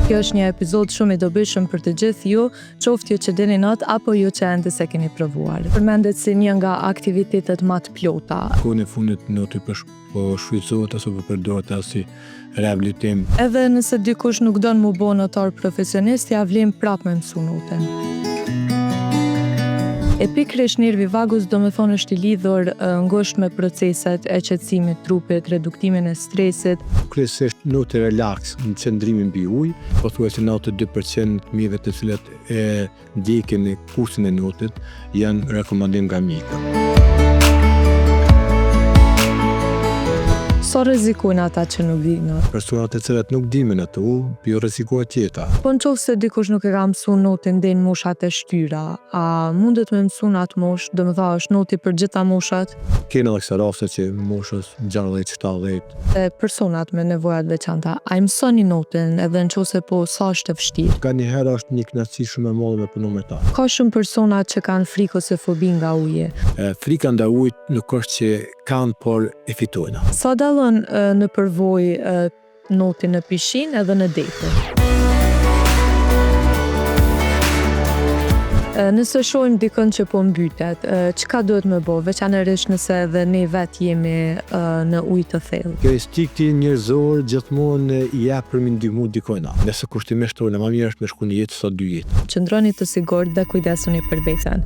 Kjo është një epizod shumë i dobishëm për të gjithë ju, qoftë ju që dini not apo ju që ende s'e keni provuar. Përmendet si një nga aktivitetet ma të plota. Kohën e fundit noti po po shfrytëzohet ose po përdoret edhe si rehabilitim. Edhe nëse dikush nuk don m'u bo notar profesionist, ja vlen prapë me mësu notin. E pikërisht nervi vagus domethonë është i lidhur ngushtë me proceset e qetësimit trupit, reduktimin e stresit. Kryesisht noti relaks në qëndrimin mbi ujë. Pothuajse 92% të fëmijëve të cilët e ndjekin kursin e notit janë rekomandim nga mjekët. Sa rrezikojnë ata që nuk dinë not? Personat të cilët nuk dinë me notu, ju rrezikohet jeta. Po në qoftë se dikush nuk e ka mësu notin deri në moshat e shtyra, a mundet me mësu në atë moshë, domethanë është noti për gjitha moshat? Kena edhe këso raste që moshës 60, 70, E personat me nevoja të veçanta, a i mësoni notin edhe në qoftë se po, sa është e vështirë? Nganjëherë është një kënaqësi shumë e madhe me punu me ta. Ka shumë persona që kanë frikë ose fobi nga uji. Frika ndaj ujit nuk është që kanë, por e fitojnë. Sa dallon në përvojë noti në pishinë edhe në det? Nëse shohim dikën që po mbytet, çka duhet me bo, veçanërisht nëse edhe ne vetë jemi në ujë të thellë? Kjo instinkti njerëzor gjithmonë i jep për me ndihmu dikujna. Nëse kushtimisht tonë, ma mirë është me shku një jetë sa dy jetë. Qëndroni të sigurt dhe kujdesuni për veten.